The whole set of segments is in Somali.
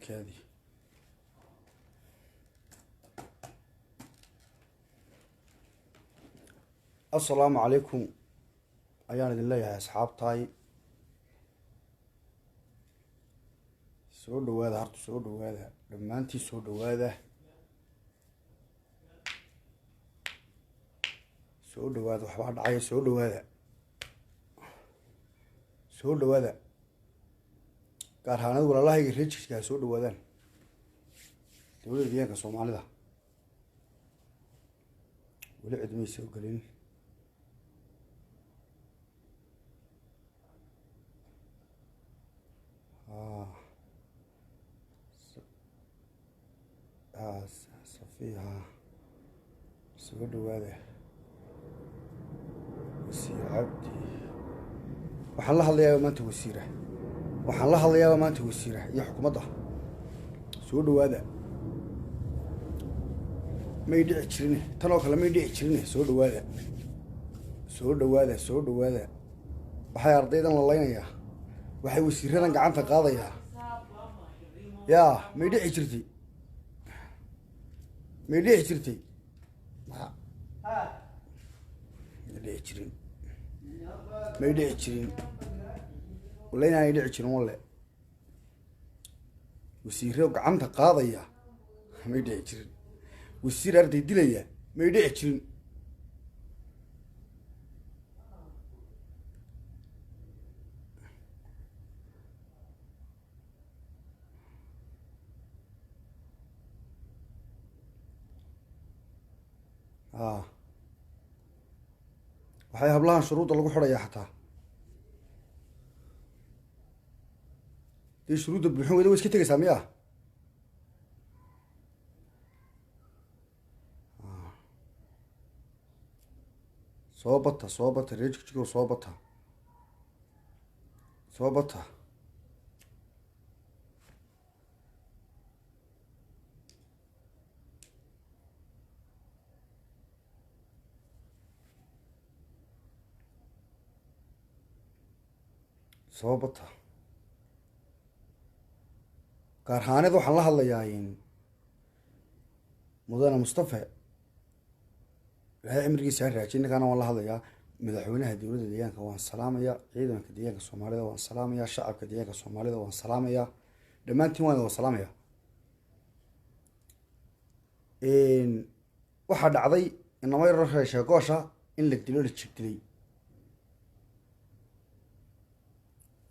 Kaadi. Assalaamu calaykum ayaan idin leeyahay, asxaabtaay. Soo dhawaada harta, soo dhawaada dhammaantiin, soo dhawaada, soo dhawaada. Waxbaa dhacaya, soo dhawaada, soo dhawaada. Gaar ahaanad walaalahayga reer Jigjiga ha soo dhawaadaan, dowladda deegaanka Soomaalida. Weli cidmay soo gelin. Safiha, soo dhawaada. Wasiir Cabdi waxaan la hadlayaa maanta, wasiira waxaan la hadlayaa maanta, wasiira iyo xukuumadda, soo dhawaada. May dhici jirin tan oo kale, may dhici jirin. Soo dhawaada, soo dhawaada, soo dhawaada. Waxay ardaydan la laynayaa, waxay wasiiradan gacanta qaadayaa, yaa may dhici jirtay? May dhici jirtay? May dhici jirin, may dhici jirin. Walla inaanay dhici jirin, walle. Wasiiro gacanta qaadaya may dhici jirin, wasiir arday dilaya may dhici jirin. A waxay hablahan shuruudda lagu xidhayaa, xataa dee shuruudda buuxin weyda, way iska tegaysaa miya? Soo bata, soo bata, reer Jigjigow, soo bata, soo bata. Soo bata. Gaar ahaaneed waxaan la hadlayaa mudane Mustafe, Ilaahay cimrigiisa ha raajiy. Ninkaana waan la hadlayaa. Madaxweynaha dowladda deegaanka waan salaamayaa, ciidanka deegaanka Soomaalida waan salaamayaa, shacabka deegaanka Soomaalida waan salaamayaa, dhammaantiin waan wada salaamayaa. Waxaa dhacday inamo yaro reesheegoosha in la dilo, la jigdilay.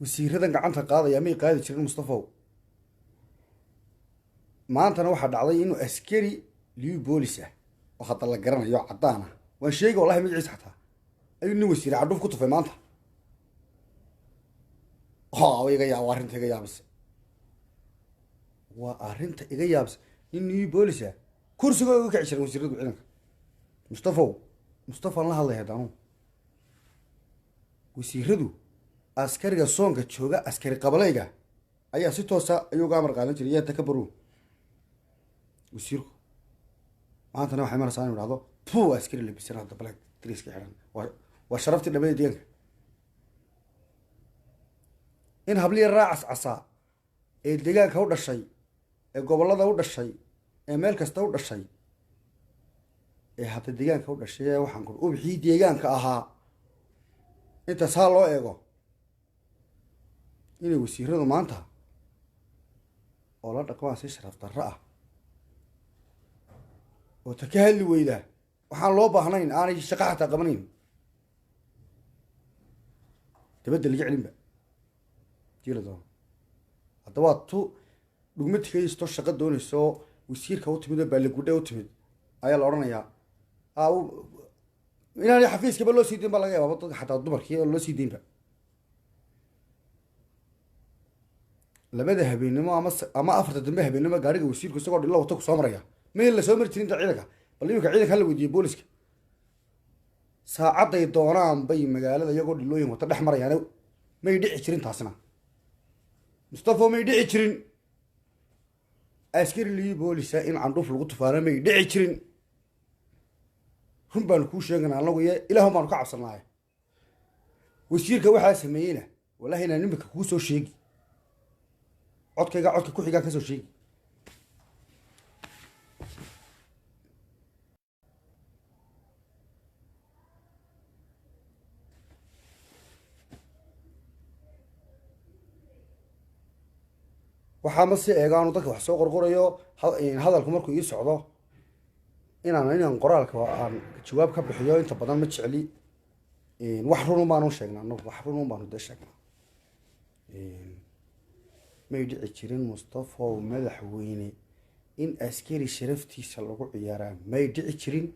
Wasiiradan gacanta qaadaya may qaadi jirin, Mustafow. Maantana waxaa dhacday inuu askari liu boolis ah oo hadda la garanayo, caddaan ah, waan sheegi wallahi magaciisa xataa, ayuu nin wasiire cadhuuf ku tufay maanta. Iga yaa, waa arrinta iga yaabisa, waa arrinta iga yaabisa. Nin new boolis ah kursiga uga kici jiran wasiiradu ciidanka. Mustafow, Mustafaan la hadlaya hadda anugu. Wasiiradu askariga soonka jooga, askari qabaleyga ayaa si toosa ayuu uga amar qaadan jiray. Yaa takabaru wasiirku. Maantana waxay maraysaa inu idhahdo pu askari labisan hadda black driska xidhan. Waa sharaftii dhamada deegaanka in habliya raacas casaa ee deegaanka u dhashay, ee gobollada u dhashay, ee meel kasta u dhashay, ee hadda deegaanka u dhashay, ee waxaan ku ubixii deegaanka ahaa inta saa loo eego, inay wasiiradu maanta oo la dhaqmaan si sharaf darro ah oo ta ka hadli weydaa waxaan loo baahnayn, aanay shaqo xataa qabanayn, dabadda laga celinba dii la doono. Hadda waa tu dhugma tikaysto, shaqo doonayso, wasiirka u timid oo baalagudhe u timid ayaa la odhanayaa inaanay xafiiskaba loo sii dayn ba laga yaaba, dadka xataa dumarkii oo loo sii daynba labada habeenimo ama afarta dambe habeenimo gaariga wasiirku isagoo dhilo wata kusoo maraya. May la soo mari jirin inta ciidanka. Bal iminka ciidanka hala weydiiye, booliska, saacadday doonaan bay magaalada iyagoo dhilooyin wata dhex marayaan. May dhici jirin taasina, Mustafo, may dhici jirin. Askari lii boolisa in candhuuf lagu tufaano may dhici jirin. Run baanu kuu sheegana anagu iyo ilaahun baanu ka cabsanaaye. Wasiirka waxaa sameeyeyna wallahi inaan imika kuu soo sheegi. Codkayga codka ku xigaan kasoo sheegi. Waxaa ma si eegaanu dadka wax soo qorqorayo. Hadalku markuu ii socdo inaan qoraalka aan jawaab ka bixiyo inta badan ma jecli. Wax run baanu sheegnaa anagu, wax run baanu dee sheegnaa. May dhici jirin, Mustafow madaxweyne, in askari sharaftiisa lagu ciyaaraa. May dhici jirin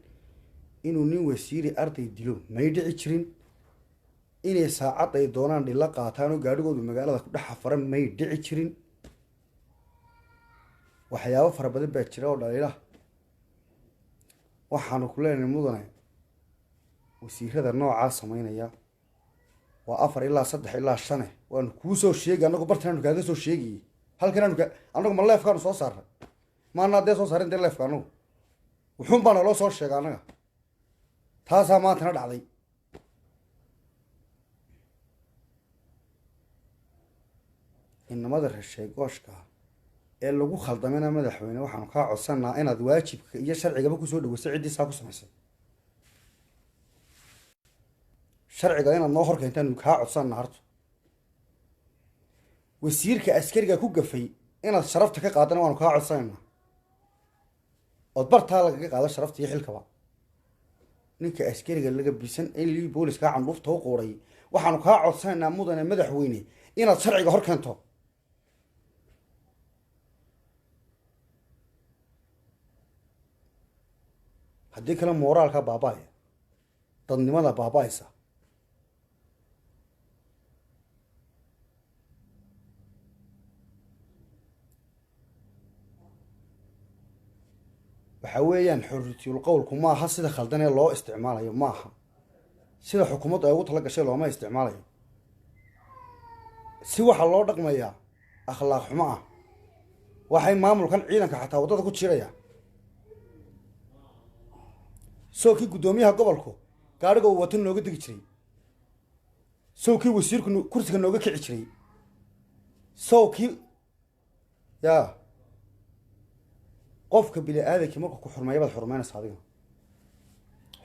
inuu nin wasiiri arday dilo. May dhici jirin inay saacad ay doonaan dhilo qaataan oo gaadhigoodu magaalada ku dhex xafaran. May dhici jirin. Waxyaabo fara badan baa jira oo dhaliila. Waxaanu ku leenahay, mudane, wasiirada noocaa sameynaya waa 4 ilaa 3 ilaa 5. Waanu kuu soo sheegi annagu, bartanaanu kaaga soo sheegayey halkan aanu annagu. Ma leefkaanu soo saarray? Maana dee soo saarin dee leefka annagu, wuxuun baa naloo soo sheega annaga. Taasaa maantana dhacday. Inamada reer ee lagu khaldamena, madaxweyne, waxaanu kaa codsanaa inaad waajibka iyo sharcigaba kusoo dhaweyso ciddii saa ku samaysay. Sharciga inaad noo hor keentaan kaa codsanaa. Harto wasiirka askariga ku gafay inaad sharafta ka qaadana waanu kaa codsanaynaa, ood bartaa lagaga qaado sharafta iyo xilkaba. Ninka askariga laga bisan in lii booliskaa candhuufta u quuray, waxaanu kaa codsanaynaa, mudane madaxweyne, inaad sharciga hor keento. Haddii kale mooraalkaa baaba-aya, dadnimada baaba-aysa. Waxa weeyaan xorriyul qowlku maaha sida khaldan ee loo isticmaalayo, maaha sida xukuumaddu ay ugu tala gashay looma isticmaalayo. Si waxaa loo dhaqmayaa akhlaaq xumo ah. Waxay maamulkan ciidanka xataa waddada ku jiraya. Soo kii guddoomiyaha gobolku gaadhiga uu wato nooga degi jiray, sow kii wasiirku kursiga nooga kici jiray, sow kii yaa qofka bini aadamkii markuu ku xurmeeya baad xurmeynaysa adiga.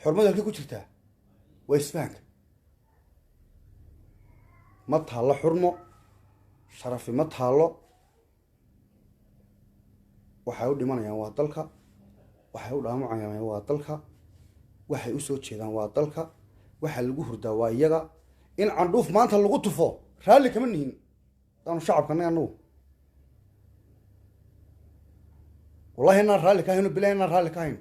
Xurmadu halkay ku jirtaa waa isfahanka. Ma taallo xurmo, sharafi ma taallo. Waxay u dhimanayaan waa dalka, waxay u dhaamucayaan waa dalka, waxay usoo jeedaan waa dalka, waxa lagu hurdaa waa iyaga. In candhuuf maanta lagu tufo raalli kama nihin hadaanu shacabkanay annagu. Wallahi inaan raalli ka hayno, bilahi inaan raalli ka hayno.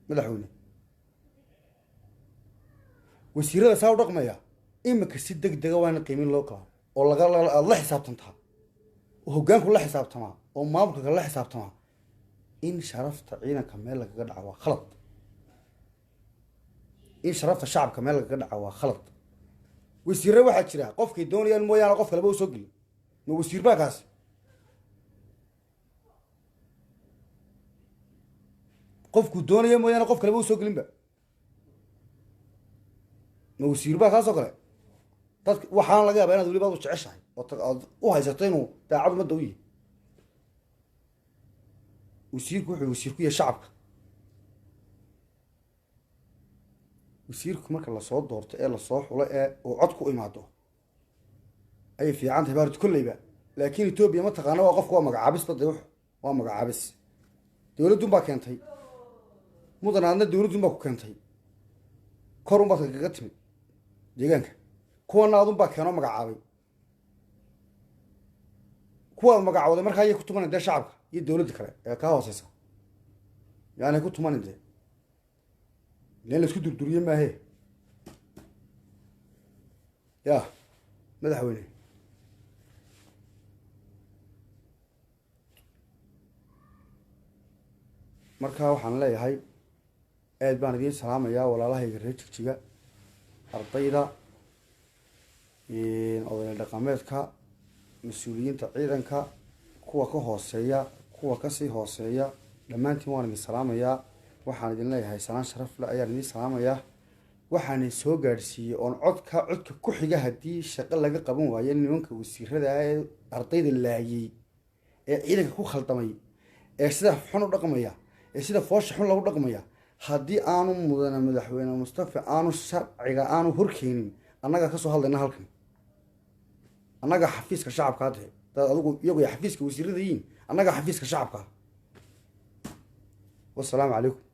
Madaxweyne, wasiirada saa u dhaqmaya imika si deg dega waa in qiimin loo qalaa oo laga aada la xisaabtantaa oo hoggaanku la xisaabtamaa oo maamulka la xisaabtamaa. In sharafta ciidanka meel lagaga dhaca waa khalad, in sharafta shacabka meel lagaga dhaca waa khalad. Wasiirre waxaa jira qofkay doonayaan mooyaane qof kaleba usoo gelin. Ma wasiir baa kaasi? Qofkuu doonaya mooyaane qof kaleba usoo gelinba, ma wasiir baa kaasoo kale? Dadka waxaana laga yaabaa inaad weliba ad u jeceshahay oo aad u haysato inuu daacad ummadda u yihi. Wasiirku wuxuu wasiir ku yahay shacabka. Wasiirku marka lasoo doorto ee lasoo xulo ee uu cod ku imaado ayay fiican tahay baarti kolleyba. Laakiin Etoobiya ma taqaana, waa qofku waa magacaabis bade, wuxu waa magacaabis. Dowladdun baa keentay, mudan, aadna dowladdun baa ku keentay, kor un baad kaga timid deegaanka. Kuwana adun baa keenoo magacaabay. Kuwaad magacawday markaa ayay ku tumanan dee shacabka iyo dowladda kale ee kaa hooseysa, yaanay ku tumanin dee, ilan la isku durduriye maahe. Ya madaxweyne, marka waxaan leeyahay aad baan idiin salaamayaa, walaalahayga reer Jigjiga, ardayda, oday dhaqameedka, mas-uuliyiinta ciidanka, kuwa ka hooseeya, kuwa kasii hooseeya, dhammaantiin waan idin salaamayaa. Waxaan idin leeyahay salaan sharaf le ayaan idin salaamayaa. Waxaana soo gaadhsiiyey oon codka codka ku xiga, haddii shaqo laga qaban waayo nimanka wasiirada ee ardayda laayay, ee ciidanka ku khaldamay, ee sida xun u dhaqmaya, ee sida foosha xun lagu dhaqmaya, haddii aanu mudane madaxweyne Mustafa aanu sharciga aanu horkeenin, annagaa kasoo hadlayna halkan, annagaa xafiiska shacabka hadde dad adigu iyagu ay xafiiska wasiirada yihiin, annagaa xafiiska shacabka. Wasalaamu calaykum.